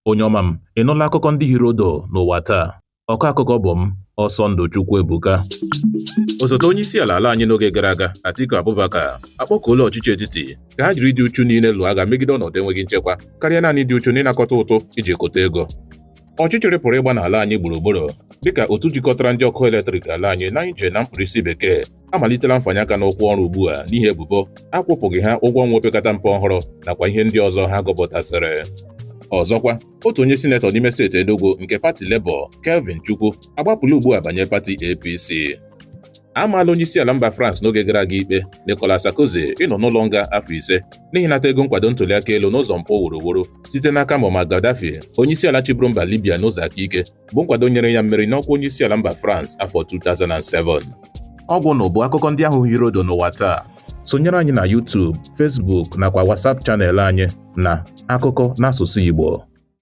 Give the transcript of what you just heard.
Onye ọma m, ị nụla akụkọ ndị hiri odo n'ụwa taa? Ọkọ akụkọ bụ m, Ọsọndụ Chukwuebuka. Osote onye isi ala ala anyị n'oge gara aga, Atiku Abubakar, akpọkuola ọchịchị etiti ka ha jiri ịdị uchu niile lụọ agha megide ọnọdụ enweghị nchekwa karịa naanị ịdị uchu n'ịnakọta ụtụ iji kụta ego. Ọchịchịrị pụrụ ịgba n'ala anyị gburugburu dịka otu jikọtara ndị ọkụ eletrik ala anyị na ije na mkpirisi bekee amalitela mfanye aka n'ụkwụ ọrụ ugbu a n'ihi ebubo akwụpụghị ha ụgwọ ọnwa opekata mpe ọhụrụ nakwa ihe ndị ọzọ ha gụpụtasịrị. Ọzọkwa, otu onye sinetọ n'ime steeti Enugu nke pati Labour, Kelvin Chukwu, agbapụla ugbu a banye pati APC. A maala onye isi ala mba France n'oge gara aga ikpe Nicolas Sarkozy ịnọ n'ụlọ nga afọ 5 n'ihi nata ego nkwado ntụliaka elu n'ụzọ mpụ wuruwuru site n'aka Muammar Gaddafi, onye isi ala chịburu mba Libya n'ụzọ aka ike, bụ nkwado nyere ya mmeri n'ọkwa onye isi ala mba France afọ 2007. Ọ gwụnụ bụ akụkọ ndị ahụ hiri odo n'ụwa taa. Sonyere anyị na YouTube, Facebook nakwa WhatsApp channel anyị na Akụkọ n'Asụsụ Igbo.